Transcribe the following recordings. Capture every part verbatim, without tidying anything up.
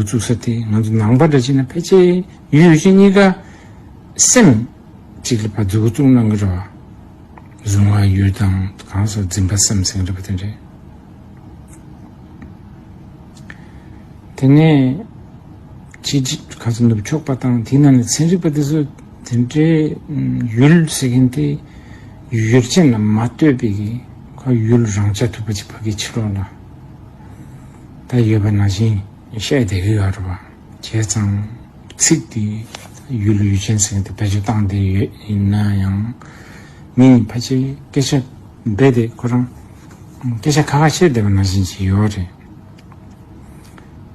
བཙུགས་ས་དེ་ང་ཚོ་ནང་པ་འདྲ་བྱས་ན་ཕལ་ཆེར་ཡུལ་ཡུལ་ཅན་གཉིས་ཀ་སེམས་གཅིག་ལ་ཕར་འཛུགས་བཙུགས་གནང་གི་རེད་བ། གཟུང་བ་ཡུལ་དང་གང་ཟག་འཛིན་པ་སེམས་ཟེར་གྱི་འདྲ་པོ་དེ་འདྲས། དེ་ནས་ཕྱི་གཅིག་གང་ཟག་ནུབ་ཕྱོགས་པ་དང་དེའི་ནང་ནས་ཚན་རིག་པ་དེ་ཚོ་དེ་འདྲའི་ཡུལ་ཟེར་མཁན་དེ་ཡུལ་ཅན་ལ་མ་ལྟོས་པའི་གི་ཁོ་ཡུལ་རང་རྐྱ་ཐུབ་པ་ཅིག་ཕ་གི་ཕྱི་ལོགས་ལ་ད་ཡོད་པ་ནང་བཞིན་བཤད་བསྡད་ཀྱི་ཡོད་རེད་བ། བྱས་ཙང་ཚིག་དེ་ཡུལ་ཡུལ་ཅན་ཟེར་མཁན་དེ་བེད་སྤྱོད་བཏང་བསྡད་ཡོད་ཡིན་ན་ཡང་མི་ཕལ་ཆེར་སྐད་ཆ་རྦད་དེ་ཁོ་རང་སྐད་ཆ་ཁ་ཁ་བཤད་བསྡད་པ་ནང་བཞིན་ཅིག་ཡོད་རེད།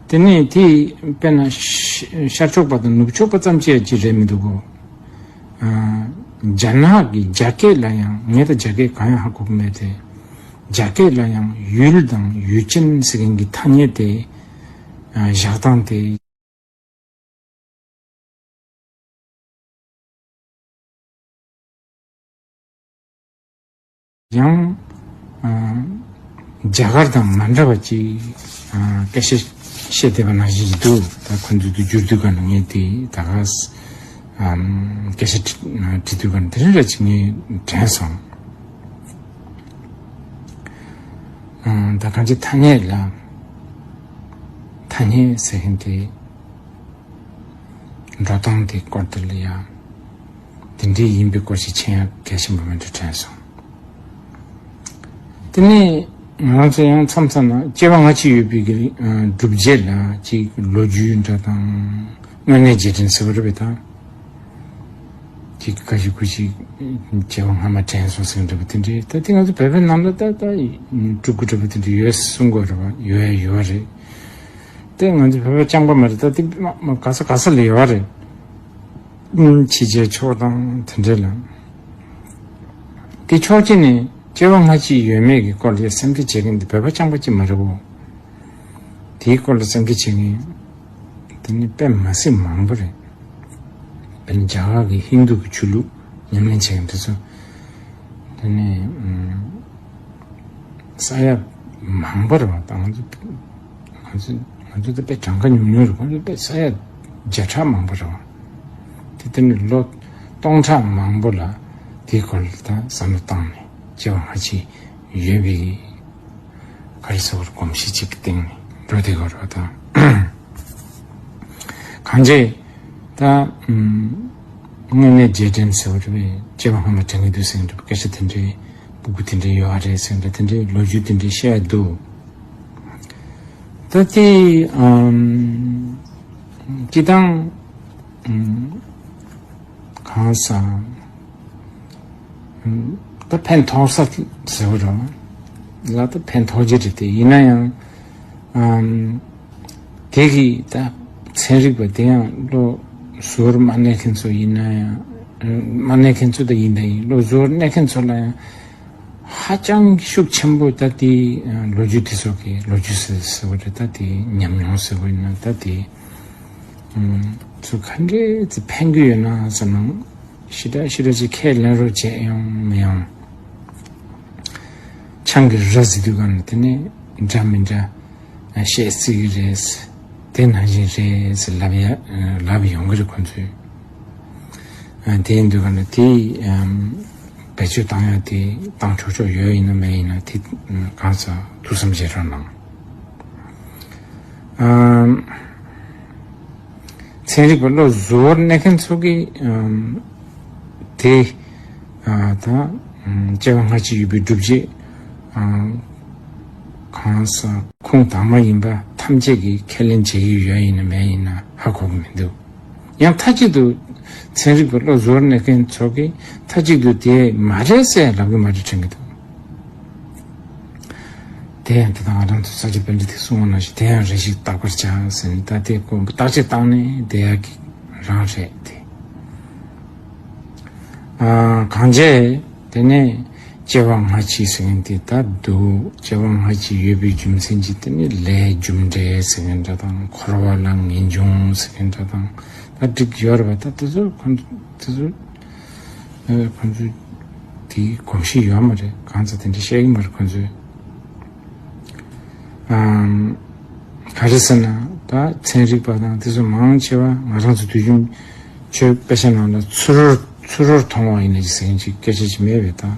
དེ་ནས་དེ་དཔེར་ན་ཤ་ཤར་ཕྱོགས་པ་དང་ནུབ་ཕྱོགས་པ་ཙམ་ཅིག་ཅིག་རེད་མི་འདུག་གོ། ཨ། རྒྱ་ནག་གི་རྒྱ་སྐད་ལ་ཡང་ངས་ད་རྒྱ་སྐད་གང་ཡང་ཧ་གོ་གི་མེད་དེ། རྒྱ་སྐད་ལ་ཡང་ཡུལ་དང་ཡུལ་ཅན་ཟེར་མཁན་གྱི་ཐ་སྙད་དེ་ཨ། བཞག་སྟངས་དེ། ཡང་ཨ། རྒྱ་གར་དང་མ་འདྲ་བ་ཅིག་ཨ། སྐད་ཆ་བཤད་བསྡད་པ་ནང་བཞིན་ཞིག་འདུག་ད་ཁོ་ཚོ་དུ་བསྒྱུར་དུས་ག་ནང་ངས་དེ་ད་ག་ཨ། སྐད་ཆ་དྲི་དྲི་དུས་ག་ནང་དེ་རིང་ར་ཅིག་ངས་དྲན་སོང་། ཨ། ད་གང་ཅི་ཐ་སྙད་ལ་ཐ་སྙད་ཟེར་མཁན་དེ། འགྲོ་སྟངས་དེ་སྐོར་དེ་ལ་ཡང་དེ་འདྲའི་ཡིན་པའི་སྐོར་ཞིག་མཁྱེན་ཡག་གལ་ཆེན་པོ་མེད་འགྲོ་དྲན་སོང་། དེ་ནས་ང་ཚོ་ཡང་མཚམས་མཚམས་ན་སྐྱེ་བ་སྔ་ཕྱི་ཡོད་པའི་གི་སྒྲུབ་བྱེད་ལ་ཅིག་ལོ་རྒྱུས་འདྲ་དང་དངོས་གནས་རྗེས་དྲན་ཟེར་བ་རེད་པས་ད། ཅིག་ག་ཞིག་གུ་ཞིག་སྐྱེ་བ་སྔ་མ་དྲན་སོང་ཟེར་འདྲ་པོ་དེ་འདྲའི་ད་དེ་ང་ཚོ་བོད་པའི་ནང་ལ་ད་ད་སྤྲུལ་སྐུ་འདྲ་པོ་དེ་འདྲ་ཡོད་གསུང་དགོས་རེད་པ། ཡོད་ཡ་ཡོད་རེད། དེ་ང་ཚོ་བོད་པ་རྐྱང་པ་མ་རེད། ད་དེ་མ་མ་ག་ས་ག་ས་ལ་ཡོད་རེད། ཕྱི་རྒྱལ་ཕྱོགས་དང་དེ་འདྲ་ལ། དེ་ཕྱོགས་གཅིག་ནས་སྐྱེ་བ་སྔ་ཕྱི་ཡོད་མེད་ཀྱི་སྐོར་ལ་སེམས་ཁྲལ་བྱེད་མཁན་དེ་བོད་པ་རྐྱང་པ་གཅིག་མ་རེད་བོ། དེའི་སྐོར་ལ་སེམས་ཁྲལ་བྱེད་མཁན་དེ་ནི་དཔེ་མ་སྲིད་མང་པོ་རེད། དཔེར་ན་རྒྱ་གར་གྱི་ཧིན་རྡུ་གི་ཆོས་ལུགས་ཉམས་ལེན་བྱེད་མཁན་དེ་ཚོ་དེ་ནི་ས་ཡ་མང་པོ་རེད་བ། ད་ང་ཚོ་ང་ཚོ་ང་ཚོ་ད་དཔེ་གྲངས་ཀ་ཉུང་ཉུང་རེད། ཁོང་ཚོ་དཔེ་ས་ཡ་བརྒྱ་ཕྲག་མང་པོ་རེད་བ། དེ་དེ་ནི་ལོ་སྟོང་ཕྲག་མང་པོ་ལ་དེའི་སྐོར་ལ་ད་བསམ་བློ་བཏང་ནས་སྐྱེ་བ་སྔ་ཕྱི་ཡོད་པའི་ག་རེ་ཟེར་བར་གོམས་གཤིས་གཅིག་གི་སྟེང་ནས་འགྲོ་བསྡད་ཡོད་རེད་བ། ད་གང་ཅི་ད་དངོས་གནས་རྗེས་དྲན་ཟེར་བ་རེད་པས། སྐྱེ་བ་སྔ་མ་དྲན་གྱི་འདུག་ཟེར་འདྲ་སྐད་ཆ་དེ་འདྲའི་སྤུ་གུ་དེ་འདྲའི་ཡོད་རེད་ཟེར་འདྲ་དེ་འདྲའི་ལོ་རྒྱུས་དེ་འདྲའི་བཤད་འདུག་ད་དེ་ཨམ། སྤྱི་བཏང་ཨམ། གང་ཟག་ཨམ། ད་ཕན་ཐོགས་ས་ཟེར་བ་རེད། ལ་ད་ཕན་ཐོགས་ཀྱི་རེད་དེ། ཡིན་ན་ཡང་ཨམ། དེ་གི་ད་ཚན་རིག་པ་དེ་ཡང་བློ་གཟུ་བོར་མ་གནས་མཁན་ཚོ་ཡིན་ན་ཡང་མ་གནས་མཁན་ཚོ་ད་ཡིན་ད་ཡིན། བློ་གཟུ་བོར་གནས་མཁན་ཚོ་ལ་ཡང་ཧ་ཅང་ཤུགས་ཆེན་པོ་ད་དེ་ལོ་རྒྱུས་དེ་ཚོ་གི་ལོ་རྒྱུས་ཟེར་ཟེར་བ་རེད། ད་དེ་ཉམས་མྱོང་ཟེར་བ་ཡིན་ན་ད་དེ་ཚོ་ག་འདྲས་ཚེ་ཕན་གི་ཡོད་ན་བསམ་ན་ཞེ་དྲག་ཞེ་དྲག་ཅིག་ཁས་ལེན་རོགས་བྱས་ཡོང་མི་ཡོང་། ཆང་གི་ར་ཟེར་དུས་གང་ལ་དེ་ནས་འདྲ་མི་འདྲ་བཤད་སྲིད་ཀྱི་རེད། དེ་ནང་བཞིན་རེད་ཟེར་ལབ་ཡ་ལབ་ཡོང་གི་རེད་ཁོང་ཚོས། དེ་ཡིན་དུས་གང་ལ་དེ་བེད་སྤྱོད་བཏང་ཡ་དེ་བཏང་ཆོག་ཆོག་ཡོད་ཡིན་ན་མེད་ཡིན་ན་དེ་གང་ཟག་ཐུགས་བསམ་བཞེས་རོགས་གནང་། ཚན་རིག་པ་བློ་གཟུ་བོར་གནས་མཁན་ཚོ་གིས་དེ་ད་སྐྱེ་བ་སྔ་ཕྱི་ཡོད་པའི་སྒྲུབ་བྱེད་གང་ཟག་ཁུངས་དག་མ་ཡིན་པ་ཐམས་ཅད་ཀྱིས་ཁས་ལེན་བྱེད་ཀྱི་ཡོད་ཡིན་ན་མེད་ཡིན་ན་ཧ་གོ་གི་མི་འདུག་ཡང་མཐའ་གཅིག་ཏུ་ཚན་རིག་པ་བློ་གཟུ་བོར་གནས་མཁན་ཚོ་གིས་མཐའ་གཅིག་ཏུ་དེ་མ་རེད་ཟེར་ལབ་གི་མ་རེད་དྲན་གི་འདུག་དེ་ཡང་དེ་དང་ང་རང་ཚོ་ས་སྐྱ་པཎྜི་ཏས་གསུངས་པ་ནང་བཞིན་དེ་ཡང་རེ་ཞིག་བརྟག་པར་བྱ་ཟེར་ནས་ད་དེ་ཀོ་བརྟག་དཔྱད་བཏང་ནས་བསྡད་ཡག་གི་རང་རེད་དེ། ཨ། གང་བྱས་དེ་ནས་སྐྱེ་བ་སྔ་ཕྱི་ཟེར་མཁན་དེ་ད་འདུག་སྐྱེ་བ་སྔ་ཕྱི་ཡོད་པའི་རྒྱུ་མཚན་གྱིས་དེ་ནི་ལས་རྒྱུ་འབྲས་ཟེར་མཁན་འདྲ་དང་འཁོར་བ་ལ་ངེས་འབྱུང་ཟེར་མཁན་འདྲ་དང་ད་འགྲིག་ཡོད་རེད་པ། ད་དེ་ཚོ་ཁོང་ཚོ་དེ་ཚོ། ཨེ། ཁོང་ཚོས་དེའི་གོམས་གཤིས་ཡོད་མ་རེད། གང་ཚ་དེ་འདྲ་བཤད་ཀྱི་མ་རེད་ཁོང་ཚོས། ཨམ། ག་རེ་ཟེར་ན་ ཚན་རིག་པ་དང་དེ་ཚོ་མང་ཆེ་བ་ང་རང་ཚོ་དུས་རྒྱུན་ཆོས་དཔེ་ཆ་ནང་ལ་ཚུར་རོལ་ཚུར་རོལ་མཐོང་བ་ཡིན་ན་ཅིག་ཟེར་མཁན་ཅིག་སྐད་ཆ་ཅིག་མེད་པས་ད།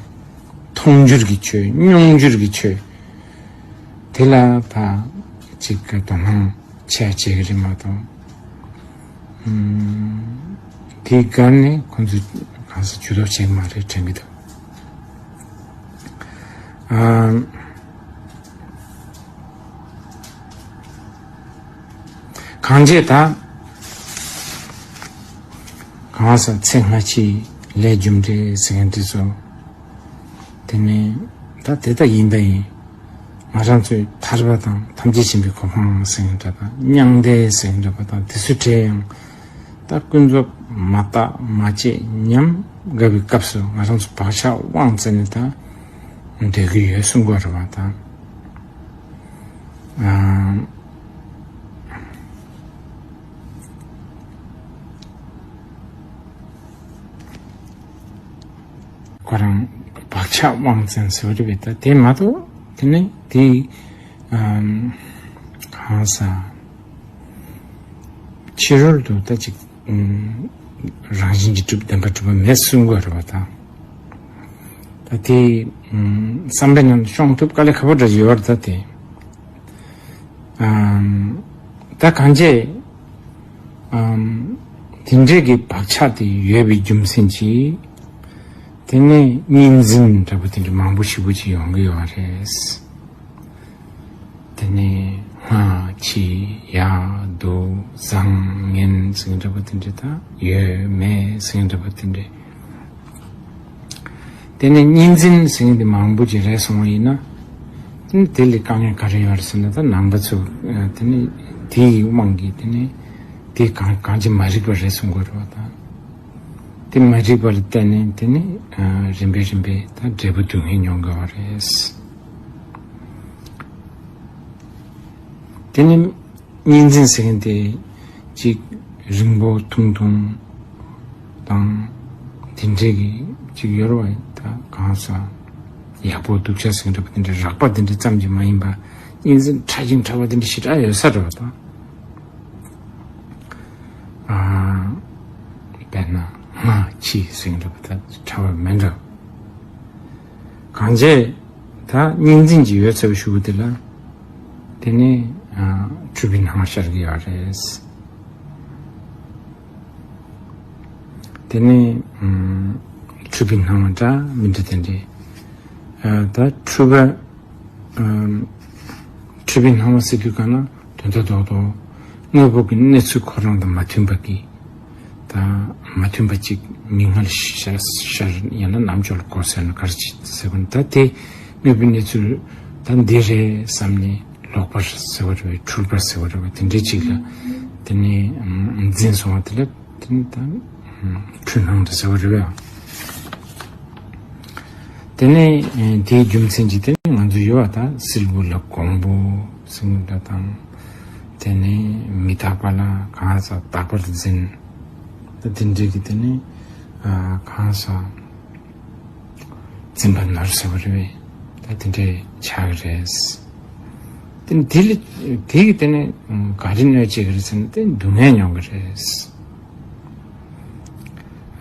མཐོང་འགྱུར་གྱི་ཆོས་མྱོང་འགྱུར་གྱི་ཆོས་དེ་ལ་ཕ་ཅིག་གི་དོ་སྣང་ཆེ་བྱེད་ཀྱི་རེད་མ་གཏོགས། ཨུམ། དེའི་སྒང་ནས་ཁོང་ཚོས་གང་ཟག་ཇུས་གཏོགས་བྱེད་ཀྱི་མ་རེད་དྲན་གྱི་འདུག་ཨ། གང་བྱས་ད། གང་ཟག་ཚེ་སྔ་ཕྱིའི་ལས་རྒྱུ་འབྲས་ཟེར་མཁན་དེ་ཚོ། དེ་ནས་ད་དེ་ལྟ་ཡིན་ད་ཡིན། ང་རང་ཚོའི་ཐར་པ་དང་ཐམས་ཅད་མཁྱེན་པའི་གོ་འཕང་ཟེར་མཁན་འདྲ་དང་མྱང་འདས་ཟེར་མཁན་འདྲ་པ་དང་དེ་ཚོའི་གྲས་ཡང་ད་ཀུན་རྫོབ་མ་བརྟགས་མ་དཔྱད་ཉམས་དགའ་བའི་སྐབས་སུ་ང་རང་ཚོ་བག་ཆགས་དབང་བཙལ་ནས་ད་སྡོད་ཀྱི་ཡོད་གསུང་གི་ཡོད་རེད་པ་དང་། ཨ། ཁོ་རང་བག་ཆགས་དབང་བཙན་ཟེར་བ་རེད་པས་ད་དེ་མ་གཏོགས་དེ་ནི་དེ་ཨམ་གང་ཟག་ཕྱི་རོལ་དུ་ད་ཅིག་ཨམ་རང་བཞིན་གྱིས་གྲུབ་བདེན་པར་གྲུབ་པ་མེད་གསུང་དགོས་རེད་པ་ད། ད་དེ་ཨམ་བསམ་པའི་ནང་ཤོང་ཐུབ་དཀའ་ལས་ཁག་པོ་འདྲ་ཡོད་རེད་ད་དེ། ཨམ། ད་གང་བྱས། ཨམ། དེ་འདྲས་ཀྱི་བག་ཆགས་དེ་ཡོད་པའི་རྒྱུ་མཚན་གྱིས། དེ་ནས་གཉིས་འཛིན་འདྲ་པོ་དེ་འདྲ་མང་པོ་ཞེ་པོ་ཅིག་ཡོང་གི་ཡོད་རེད། དེ་ནས་སྔ་ཕྱི་ཡག་སྡུག་བཟང་ངན་ཟེར་མཁན་འདྲ་པོ་དེ་འདྲ་དང་ཡོད་མེད་ཟེར་མཁན་འདྲ་པོ་དེ་འདྲ། དེ་ནས་གཉིས་འཛིན་ཟེར་མཁན་དེ་མང་པོ་ཅིག་རེད་སོང་བ་ཡིན་ན། དེ་ནི་དེ་ལས་དཀའ་ངལ་ག་རེ་ཡོད་རེད་ཟེར་ན་ད་ནང་པ་ཚོ་དེ་ནི་དེའི་དབང་གིས་དེ་ནི་དེ་གང་གང་ཅི་མ་རིག་པ་རེད་གསུང་དགོས་རེད་པ་དང་། དེ་མ་རིག་པ་ལ་བརྟེན་ནས་དེ་ནི་རིམ་པས་རིམ་པས་ད་འབྲས་བུ་སྡུག་བསྔལ་མྱོང་དགོས་པ་རེད། དེ་ནི། གཉིས་འཛིན་ཟེར་མཁན་དེ་གཅིག་རིང་པོ་ཐུང་ཐུང་དང་དེ་འདྲས་ཀྱི་གཅིག་ཡོད་རེད་པ། ད་གང་ཟག་ཡག་པོ་སྡུག་ཅག་ཟེར་མཁན་འདྲ་པོ་དེ་འདྲས་རགས་པ་དེ་འདྲས་ཙམ་གྱིས་མ་ཡིན་པ། གཉིས་འཛིན་ཕྲ་ཞིང་ཕྲ་བ་དེ་འདྲས་ཞེ་དྲག་ཡོད་ས་རེད་པ་ད། ཨ། དཔེར་ན་སྔ་ཕྱི་ཟེར་མཁན་འདྲ་པོ་ད་ཕྲ་བ་མེད་འགྲོ། གང་བྱས། ད་གཉིས་འཛིན་གྱི་ཡོད་ཚད་པ་ཞུ་བ་དེ་ལ། དེ་ནི་ཨ་འཁྲུལ་པའི་སྣང་བ་ཤར་གྱི་ཡོད་རེད། དེ་ནི་ཨམ་འཁྲུལ་པའི་སྣང་བ་འདྲ་མི་འདྲ་དེ་འདྲས། ཨ་ད་འཁྲུལ་པ་ཨམ་འཁྲུལ་པའི་སྣང་བ་ཟེར་དུས་གང་ན་དོན་དག་རྡོག་རྡོག་དངོས་པོ་གི་གནས་ཚུལ་ཁོ་རང་དང་མ་མཐུན་པ་གི། ད་མ་མཐུན་པ་གཅིག་མིག་སྔར་ཤར་ཤར་ཡང་ན་ནམ་ཅོག་ལ་གོ་ཟེར་ན་ག་རེ་ཟེར་དགོས་ན། ད་དེ་དངོས་པོའི་གནས་ཚུལ་ད་འདི་རེད་བསམ་ནས་ལོག་པ་ཟེར་བ་རེད་པས། འཁྲུལ་པ་ཟེར་བ་རེད་པས། དེ་འདྲའི་གཅིག་ལ་དེ་ནས་འཛིན་སོང་བ་དེ་ལ་དེ་ནི་ད་འཁྲུལ་སྣང་འདྲ་ཟེར་བ་རེད་པས། དེ་ནས་དེའི་རྒྱུ་མཚན་གྱིས་དེ་ནི་ང་ཚོ་ཡོད་པ་ད་སིལ་བུ་ལ་གོང་བུ་ཟེར་མཁན་འདྲ་དང་། དེ་ནས་མི་རྟག་པ་ལ་གང་ཟག་རྟག་པར་འཛིན། ད་དེ་འདྲའི་གི་དེ་ནས་ཨ་གང་ཟག་འཛིན་པ་ནོར་ཟེར་བ་རེད་པས། ད་དེ་འདྲའི་ཆགས་ཀྱི་རེད། དེ་ནས་དེ་ལ་དེ་གི་དེ་ནས་ག་རེ་གནོད་བྱེད་ཀྱི་རེད་ཟེར་ན་དེ་སྡུག་བསྔལ་མྱོང་གི་རེད།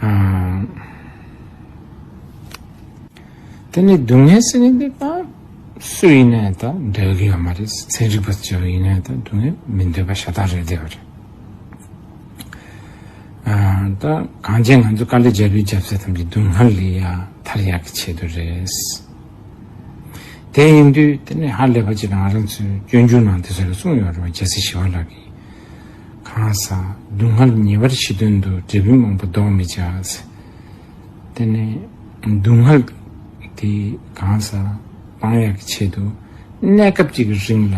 ཨ། དེ་ནི་སྡུག་བསྔལ་ཟེར་མཁན་དེ་ད་སུ་ཡིན་ནའི་ད་འདོད་ཀྱི་ཡོད་མ་རེད། ཚན་རིག་པ་ཚོ་ཡིན་ནའི་ད་སྡུག་བསྔལ་མི་འདོད་པ་ཤ་སྟག་རེད་བསྡད་པ་རེད། ཨ་ད་གང་ཅི་ང་ཚོ་དཀའ་ལས་བརྒྱབ་པའི་བརྒྱབ་ས་ཐམས་ཅད་སྡུག་བསྔལ་ལས་ཡ་ཐར་ཡག་གི་ཆེད་དུ་རེད། དེ་ཡིན་དུས་དེ་ནི་ཧ་ལས་པ་ཅིག་ང་རང་ཚོའི་སྤྱོད་འཇུག་ནང་དེ་ཚོ་ལ་གསུངས་ཡོད་རེད་པ། རྒྱལ་སྲས་ཞི་བ་ལྷ་གིས། གང་ཟག་སྡུག་བསྔལ་ཉེ་བར་ཞི་དོན་དུ། འབྲས་བུའི་རྨོངས་པ་བཟློག་མི་བྱ། དེ་ནས་སྡུག་བསྔལ་དེ་གང་ཟག་སྤང་ཡག་གི་ཆེད་དུ་གནས་སྐབས་ཅིག་གི་རིང་ལ་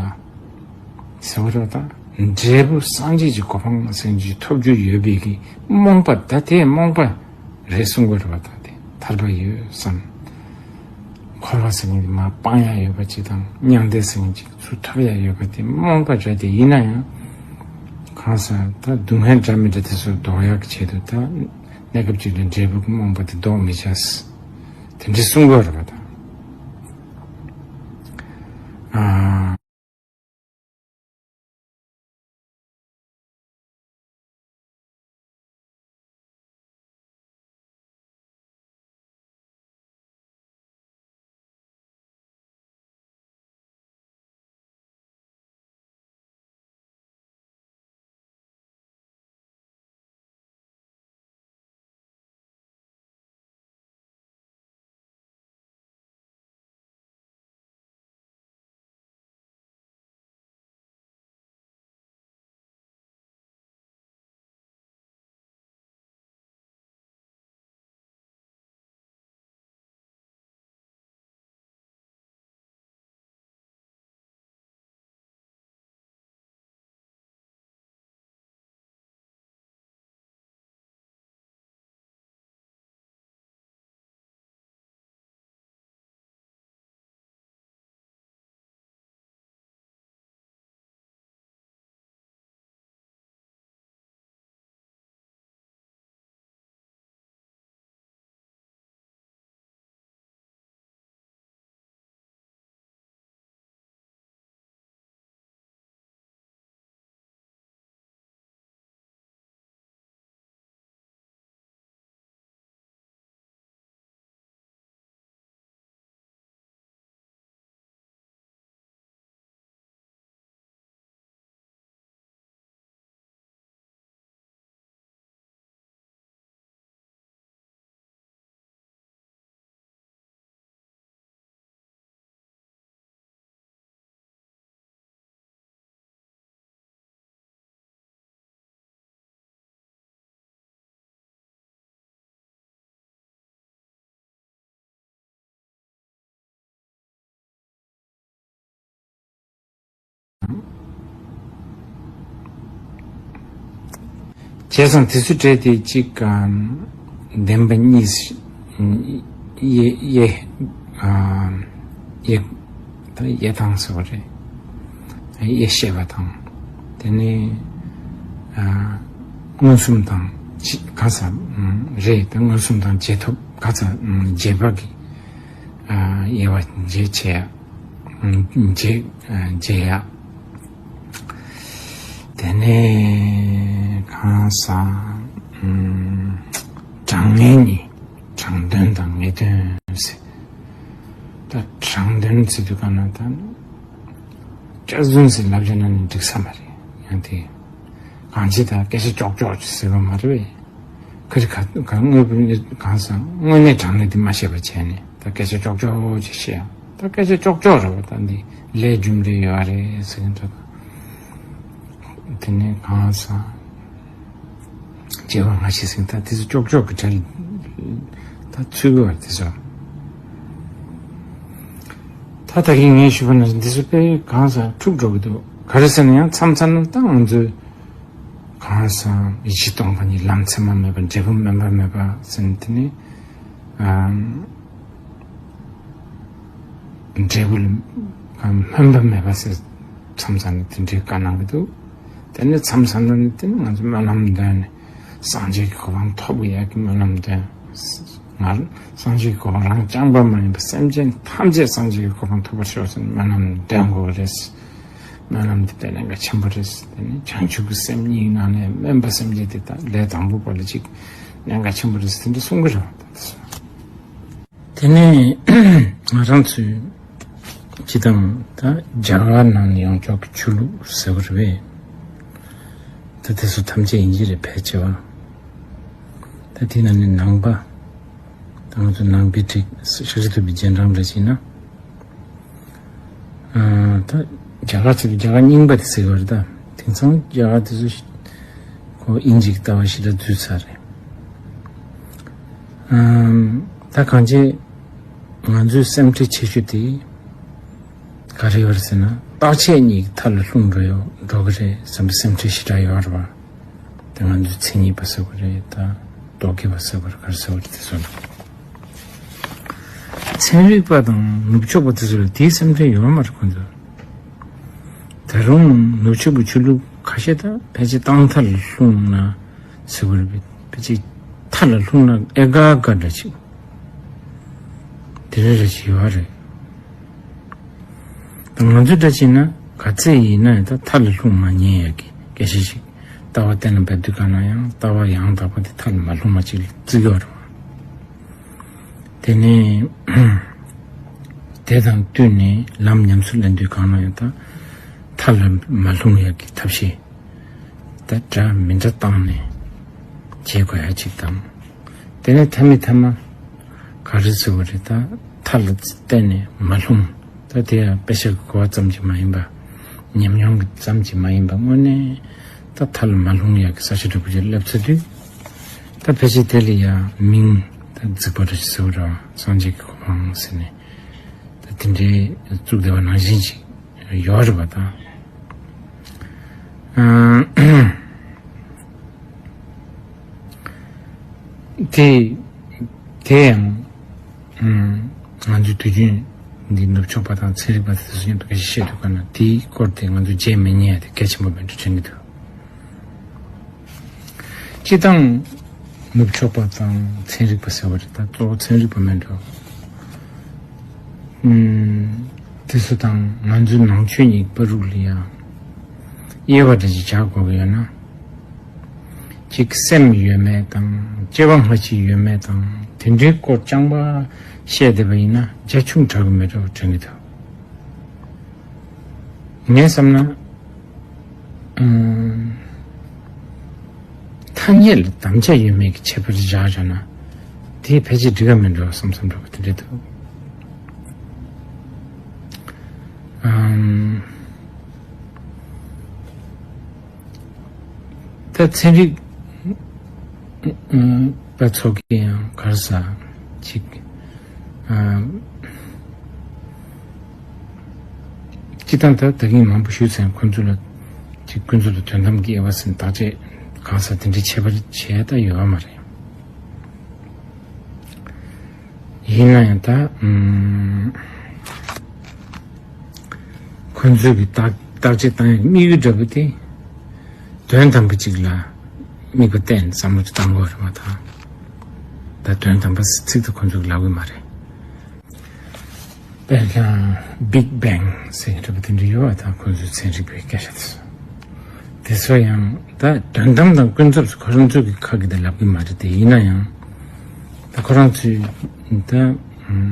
ཟེར་བ་རེད་པ། འབྲས་བུ་སངས་རྒྱས་ཀྱི་གོ་འཕང་ཟེར་མཁན་ཅིག་ཐོབ་རྒྱུ་ཡོད་པའི་གི་རྨོངས་པ། ད་དེ་རྨོངས་པ་རེད་གསུང་གི་ཡོད་རེད་པ། ད་དེ་ཐར་པ་ཡོད་བསམ། འཁོར་བ་ཟེར་མཁན་དེ་མར་སྤང་ཡག་ཡོད་པ་ཅིག་དང་མྱང་འདས་ཟེར་མཁན་ཅིག་ཚུར་ཐོབ་ཡག་ཡོད་པ་དེ་རྨོངས་པ་རེད་དེ། ཡིན་ན་ཡང་གང་ཟག་ད་སྡུག་བསྔལ་འདྲ་མི་འདྲ་དེ་ཚོ་བཟློག་ཡག་གི་ཆེད་དུ་ད་གནས་སྐབས་ཅིག་ལ་འབྲས་བུ་གི་རྨོངས་པ་དེ་བཟློག་མི་བྱ། དེ་འདྲ་གསུང་གི་ཡོད་རེད་པ། ད་ཨ། བྱས་ཙང་དེ་ཚོ་སྤྲད་དེ་གཅིག་གམ་བདེན་པ་གཉིས། དབྱེ་དབྱེ་ཨ་དབྱེ་ད་དབྱེ་སྟངས་ཟེར་བ་རེད། དབྱེ་ཤེས་པ་དང་། དེ་ནས་ཨ་མངོན་སུམ་དང་གཅིག་ག་ས་རེད། ད་མངོན་སུམ་དང་རྗེས་ཐོབ་ག་ས་རྗེས་དཔག་གི་ཨ་དབྱེ་བ་འབྱེད་བྱེད་ཡ། འབྱེད་འབྱེད་ཡ། དེ་ནས་གང་ཟག་ཨམ། དྲང་ངེས་གཉིས། དྲང་དོན་དང་ངེས་དོན་ཟེར། ད་དྲང་དོན་ཟེར་དུས་ག་ན་ད་སྐྱག་རྫུན་ཟེར་ལབ་བྱས་ན་ནི་འགྲིག་ས་མ་རེད། ཡང་དེ་གང་ཅི་ད་སྐད་ཆ་ཀྱོག་ཀྱོག་ཅིག་ཟེར་བ་མ་རེད་པས། ཁ་རི་ཁ་ཁ་དངོས་པོ་གང་ཟག་དངོས་གནས་དྲང་གནས་དེ་མ་ཤེས་པ་བྱས་ནས་ད་སྐད་ཆ་ཀྱོག་ཀྱོག་ཅིག་བཤད་ཡང་ད་སྐད་ཆ་ཀྱོག་ཀྱོག་རེད་པ། ད་འདི་ལས་རྒྱུ་འབྲས་ཡོད་རེད་ཟེར་གྱི་འདུག་དེ་ནས་གང་ཟག་སྐྱེ་བ་སྔ་ཕྱི་ཟེར་ད་དེ་ཚོ་ཀྱོག་ཀྱོག་གི་གྲལ་ད་ཚུད་དགོས་པ་དེ་ཚོ། ད་ད་གིན་ངས་ཞུས་པ་ནང་བཞིན་འདི་ཚོ་དཔེ་གང་ཟག་འཁྲུག་འགྲོ་གི་འདུག་ག་རེ་ཟེར་ན་ཡང་མཚམས་མཚམས་ན་ད་ང་ཚོས་གང་ཟག་ཡེ་ཤེས་སྟོང་པ་ཉིད་ལམ་མཚན་མ་མེད་པ་འབྲས་བུ་སྨོན་པ་མེད་པ་ཟེར་ནས་དེ་ནི་ཨམ། འབྲས་བུ་ལ་སྨོན་པ་མེད་པ་ཟེར་མཚམས་མཚམས་ནས་དེ་འདྲའི་བཀའ་གནང་གི་འདུག་དེ་ནས་མཚམས་མཚམས་ནས་དེ་ནི་ང་ཚོ་སྨོན་ལམ་འདོན་ནས་སངས་རྒྱས་ཀྱི་གོ་འཕང་ཐོབ་ཡག་གི་སྨོན་ལམ་འདོན། ང་སངས་རྒྱས་ཀྱི་གོ་འཕང་རང་རྐྱང་པ་མ་ཡིན་པར་སེམས་ཅན་ཐམས་ཅད་སངས་རྒྱས་ཀྱི་གོ་འཕང་ཐོབ་པར་ཤོག་ཟེར་ནས་སྨོན་ལམ་འདོན་དགོས་པ་རེད། སྨོན་ལམ་འདི་དཔེ་གནད་འགག་ཆེན་པོ་རེད། དེ་ནི་བྱང་ཆུབ་ཀྱི་སེམས་གཉིས་ནང་ནས་སྨོན་པ་སེམས་བསྐྱེད་དེ་དག་ལས་དང་པོ་པ་ལ་ཅིག་གནད་འགག་ཆེན་པོ་རེད་ཟེར་དེ་འདྲ་གསུང་གི་རེད་པ། དེ་ནས་ང་རང་ཚོའི་སྤྱི་བཏང་ད་རྒྱ་གར་ནང་ནས་ཡོངས་གྲགས་ཀྱི་ཆོས་ལུགས་ཟེར་བ་རེད་པས། ད་དེ་ཚོ་ཐམས་ཅད་ཡིན་གྱི་རེད་ཕལ་ཆེ་བ། ད་དེ་ནང་ནས་ནང་པ། ད་ང་ཚོ་ནང་པའི་ཊིཀ་ཤཱཀྱ་ཐུབ་པའི་རྗེས་འབྲང་འདྲ་ཞིག་ན། ཨ། ད་རྒྱ་གར་ཚོས་རྒྱ་གར་རྙིང་པ་དེ་ཟེར་བ་རེད་ད། དེང་སང་རྒྱ་གར་དེ་ཚོ་ཁོ་དབྱིན་ཇིའི་ལྟ་བ་ཞིག་ལ་འཛུལ་ཚར་རེད། ཨམ། ད་གང་ཅི་ང་ཚོའི་སེམས་ཁྲལ་ཆེ་ཤོས་དེ་ག་རེ་ཡོད་རེད་ཟེར་ན། རྟག་ཆད་གཉིས་ཀྱི་མཐའ་ལ་ལྷུང་འགྲོ་ཡོད་འགྲོ་གི་རེད་བསམ་པའི་སེམས་ཁྲལ་ཞེ་དྲག་ཡོད་རེད་བ། དེ་ང་ཚོའི་མཚན་ཉིད་པ་ཟེར་བ་རེད་ད། རྟོག་གེ་པ་ཟེར་བ་རེད། ག་རེ་ཟེར་བ་རེད། དེ་ཚོ་ལ། ཚན་རིག་པ་དང་ནུབ་ཕྱོགས་པ་དེ་ཚོ་ལ་དེའི་སེམས་ཁྲལ་ཡོད་མ་རེད་ཁོང་ཚོ། ད་རུང་ནུབ་ཕྱོགས་པའི་ཆོས་ལུགས་ཁ་ཤས་ད་ཕལ་ཆེར་རྟག་མཐའ་ལ་ལྷུང་ན་ཟེར་བ་རེད། ཕལ་ཆེར་མཐའ་ལ་ལྷུང་ན་ཨེ་དགའ་དགའ་འདྲ་ཅིག་དེ་རེ་རེ་ཞིག་ཡོད་རེད། ད་ང་ཚོ་འདྲ་བྱས་ན་ག་ཚད་ཡིན་ན་ཡང་ད་མཐའ་ལ་ལྷུང་མ་ཉན་ཡག་གི་སྐད་ཆ་ཞིག་ལྟ་བ་གཏན་ལ་འབེབས་དུས་ག་ན་ཡང་ལྟ་བ་ཡང་དག་པ་དེ་མཐའ་ལ་མ་ལྷུང་བ་ཅིག་ལ་བརྩི་གི་ཡོད་རེད། དེ་ནས་དེ་དང་བསྟུན་ནས་ལམ་ཉམས་སུ་ལེན་དུས་གང་ན་ཡང་ད་མཐའ་ལ་མ་ལྷུང་ཡག་གི་ཐབས་ཤེས་ད་འདྲ་མི་འདྲ་བཏང་ནས་བྱེད་དགོས་ཡག་ཅིག་དང་། དེ་ནས་མཐའ་མའི་མཐའ་མ་ག་རེ་ཟེར་བ་རེད། ད་མཐའ་ལ་གཏན་ནས་མ་ལྷུང་། ད་དེ་ཡང་དཔེ་ཆ་གི་གོ་བ་ཙམ་གྱིས་མ་ཡིན་པ། ཉམས་མྱོང་གི་ཙམ་གྱིས་མ་ཡིན་པ་དངོས་གནས་ད་མཐའ་ལ་མ་ལྷུང་ཡག་གི་ས་ཆ་འདྲ་པོ་ཅིག་སླེབས་ཚར་དུས། ད་ཕལ་ཆེར་དེ་ལ་ཡང་མིང་ད་རྫིག་པ་འདྲ་ཞིག་ཟེར་བ་རེད་བ། སངས་རྒྱས་ཀྱི་གོ་འཕང་ཟེར་ནས་ད་དེ་འདྲའི་བཙུགས་བསྡད་པ་ནང་བཞིན་ཅིག་ཡོད་རེད་པ་ད། ཨ། དེ་དེ་ཡང་ང་ཚོའི་དུས་རྒྱུན་འདི་ནུབ་ཕྱོགས་པ་དང་ཚན་རིག་པ་དེ་ཚོ་མཉམ་དུ་སྐད་ཆ་བཤད་དུས་ག་ན་དེའི་སྐོར་དེ་ང་ཚོ་བརྗེད་མི་ཉན་ཡ་དེ་གལ་ཆེན་པོ་མེད་འགྲོ་དྲན་གྱི་འདུག་སྤྱིར་བཏང་ནུབ་ཕྱོགས་པ་དང་ཚན་རིག་པ་ཟེར་བ་རེད་ད། གཙོ་བོ་ཚན་རིག་པ་མེད་འགྲོ། ཨུམ། དེ་ཚོ་དང་ང་ཚོའི་ནང་ཆོས་ཉིད་པ་རུ་ལ་ཡང་དབྱེ་བ་འདྲ་ཅིག་བྱ་དགོས་ཀྱི་ཡོད་ན། གཅིག་སེམས་ཡོད་མེད་དང་སྐྱེ་བ་སྔ་ཕྱི་ཡོད་མེད་དང་དེ་འདྲའི་སྐོར་རྐྱང་པ་བཤད་བསྡད་པ་ཡིན་ན་རྒྱ་ཆུང་དྲགས་ཀྱི་མེད་འགྲོ་དྲན་གྱི་འདུག་ངས་བསམ་ན། ཨུམ། ཐ་སྙད་ལ་དམ་བཅའ་ཡོད་མེད་ཀྱི་ཁྱད་པར་བཞག་བྱས་ན། དེ་ཕལ་ཆེར་འགྲིག་ག་མི་འགྲོ་བསམ་བསམ་འགྲོ་བ་དེ་འདྲ་འདུག་ཨུམ། ད་ཚན་རིག་པ་ཚོ་གིས་ཡང་ག་རེ་ཟེར་ཅིག་ཨ། སྤྱིར་བཏང་ད་ད་གིན་མང་པོ་ཞུས་ཚར། ཁོ་ཚོ་ལ་ཅིག་ཀུན་རྫོབ་ཏུ་དོན་དམ་གྱི་དབྱེ་བ་ཟིན་བརྟག་དཔྱད་གང་ཟག་དེ་འདྲའི་ཁྱད་པར་བྱས་ད་ཡོད་མ་རེད། ཡིན་ན་ཡང་ད་ཨམ། ཁོ་ཚོས་ཀྱི་བརྟག་བརྟག་དཔྱད་བཏང་ཡག་གི་དམིགས་ཡུལ་འདྲ་པོ་དེ། དོན་དམ་པ་ཅིག་ལ་དམིགས་པ་གཏད་ནས་བསམ་བློ་ཅིག་བཏང་དགོས་རེད་མ་གཏོགས། ད་དོན་དམ་པ་ཚིག་ཏུ་ཁོ་ཚོས་ལབ་ཀྱི་མ་རེད། དཔེར་ན་Big Bang་ཟེར་གྱི་འདྲ་པོ་དེ་འདྲ་ཡོད་པ། ད་ཁོ་ཚོའི་ཚན་རིག་པའི་སྐད་ཆ་དེ་ཚོ། དེ་ཚོ་ཡང་ད་དོན་དམ་དང་ཀུན་རྫོབ་ཁོ་རང་ཚོའི་གི་ཁ་གི་དེ་ལབ་ཀྱི་མ་རེད་དེ། ཡིན་ན་ཡང་ད་ཁོ་རང་ཚོས་ད་ཨམ།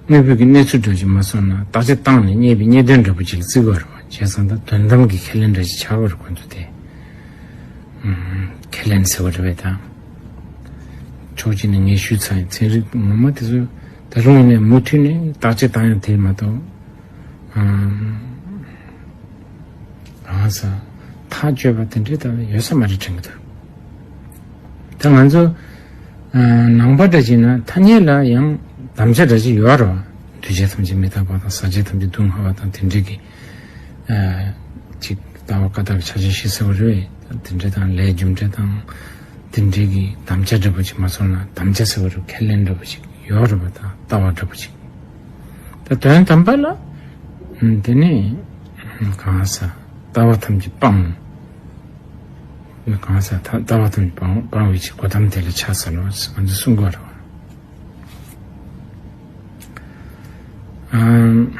དངོས་པོའི་གི་གནས་ཚུལ་འདྲ་ཞིག་མ་སོང་ན་བརྟག་དཔྱད་བཏང་ནས་རྙེད་པའི་རྙེད་དོན་འདྲ་པོ་ཅིག་ལ་བརྩི་དགོས་རེད་བ། བྱས་ཙང་ད་དོན་དམ་གྱི་ཁས་ལེན་འདྲ་ཞིག་ཆགས་དགོས་རེད་ཁོ་ཚོ་དེ། ཨུམ། ཁས་ལེན་ཟེར་བ་རེད་བས་ད། ཕྱོགས་གཅིག་ནས་ངས་ཞུས་ཚར་ཡིན། ཚན་རིག་ངོ་མ་དེ་ཚོ་ད་རུང་ཡིན་ནའི་མུ་མཐུད་ནས་བརྟག་དཔྱད་བཏང་ཡག་དེ་མ་གཏོགས། ཨུམ། གང་ཟག་ཐག་གཅོད་པ་དེ་འདྲའི་ལྟ་བུ་ཡོད་ས་མ་རེད་དྲན་གྱི་འདུག་ད་ང་ཚོ་ནང་པ་འདྲ་བྱས་ན་ཐ་སྙད་ལ་ཡང་དམ་བཅའ་འདྲ་ཅིག་ཡོད་རེད་བ། འདུས་བྱས་ཐམས་ཅད་མི་རྟག་པ་དང་། ཟག་བཅས་ཐམས་ཅད་སྡུག་བསྔལ་བ་དང་། དེ་འདྲའི་གི་ཅིག་ལྟ་བ་བཀའ་རྟགས་ཀྱི་ཕྱག་རྒྱ་བཞི་ཟེར་བ་རེད། དེ་འདྲ་དང་ལས་རྒྱུ་འབྲས་དང་དེ་འདྲའི་གི་དམ་བཅའ་འདྲ་པོ་ཅིག་མ་སོང་ན། དམ་བཅའ་ཟེར་བ་རེད། ཁས་ལེན་འདྲ་པོ་ཅིག་ཡོད་རེད་བ། ད་ལྟ་བ་འདྲ་པོ་ཅིག་ད་དོན་དམ་པ་ལ་དེ་ནི་གང་ཟག་ལྟ་བ་ཐམས་ཅད་སྤང་། གང་ཟག་ལྟ་བ་ཐམས་ཅད་སྤང་སྤང་བའི་ཕྱིར་གོ་ཏམ་དེ་ལ་ཕྱག་འཚལ་ལོ། ང་ཚོས་གསུང་གི་ཡོད་རེད་བ། ཨམ།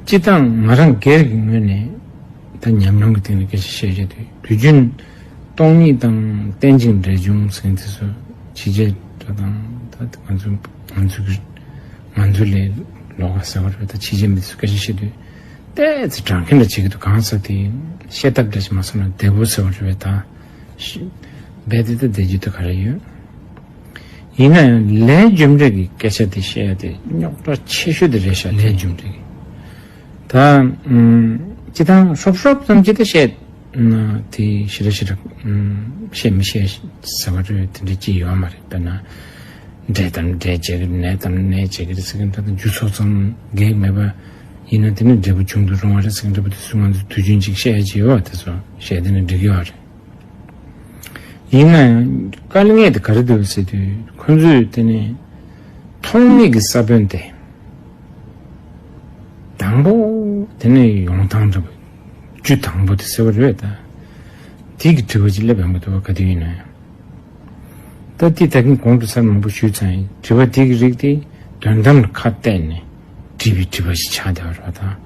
སྤྱིར་བཏང་ང་རང་སྒེར་གྱི་ངོས་ནས་ད་ཉམས་མྱོང་གི་སྟེང་ནས་སྐད་ཆ་བཤད་བྱས་དུས། དུས་རྒྱུན་སྟོང་ཉིད་དང་རྟེན་ཅིང་འབྲེལ་འབྱུང་ཟེར་མཁན་དེ་ཚོ་ཕྱི་རྒྱལ་འདྲ་དང་། ད་ང་ཚོ་ང་ཚོ་གི་ང་ཚོ་ལས་ལོགས་ཀ་ཟེར་བ་རེད་པས། ད་ཕྱི་རྒྱལ་མི་ཚོས་སྐད་ཆ་བཤད་དུས་ཏོག་ཙམ་དྲང་མཁན་འདྲ་བྱེད་ཀྱི་འདུག་གང་ཟག་དེ་བཤད་ཐབས་འདྲ་ཞིག་མ་སོང་ན་བདེ་པོ་ཟེར་བ་རེད་པས། ད་ཤི་རྦད་དེ་ད་བདེ་རྒྱུ་དེ་ག་རེ་ཡོད། ཡིན་ན་ཡང་ལས་རྒྱུ་འབྲས་ཀྱི་སྐད་ཆ་དེ་བཤད་ཡ་དེ་རྙོག་དྲ་ཆེ་ཤོས་དེ་རེད་ཤག་ལས་རྒྱུ་འབྲས་ཀྱི། ད་ཨུམ། སྤྱིར་བཏང་ཧྲོབ་ཧྲོབ་ཙམ་ཅིག་ད་བཤད་ན་དེ་ཞེ་དྲག་ཞེ་དྲག་ཨུམ། བཤད་མི་ཤེས་ཟེར་བ་རེད། དེ་འདྲ་ཅིག་ཡོད་མ་རེད། དཔེར་ན་འབྲས་དང་འབྲས་བྱེད་ཀྱི་རེད། ནས་དང་ནས་བྱེད་ཀྱི་རེད་ཟེར་མཁན་འདྲ་དང་། རྒྱུ་ཚོགས་ཙམ་གེགས་མེད་པ་ཡིན་ན་དེ་ནི་འབྲས་བུ་འབྱུང་དུ་རུང་བ་རེད་ཟེར་མཁན་འདྲ་པོ་དེ་ཚོ་ང་ཚོ་དུས་རྒྱུན་ཅིག་བཤད་ཡ་ཅིག་ཡོད་པ། དེ་ཚོ་བཤད་དེ་ནི་འགྲིག་གི་ཡོད་རེད། ཡིན་ན་ཡང་དཀའ་ངལ་དེ་ག་རེ་འདུག་ཟེར་དུས། ཁོ་ཚོས་དེ་ནི་ཐོག་མེད་ཀྱི་ས་བོན་དེ་དང་པོ་དེ་ནི་ཡོང་སྟངས་འདྲ་པོ། རྒྱུ་དང་པོ་དེ་ཟེར་བ་རེད་པས། ད་དེ་གི་དྲི་བ་ཅིག་སླེབས་ཡོང་གི་འདུག་པ། ག་དུས་ཡིན་ན་ཡང་། ད་དེ་ད་གིན་གོང་དུ་ཚར་མང་པོ་ཞུས་ཚར་ཡིན། དྲི་བ་དེ་གི་རིགས་དེ་དོན་དམ་ལ་ཁ་གཏད་ནས་དྲིས་པའི་དྲི་བ་ཞིག་ཆགས་བསྡད་པ་རེད་པ། ད་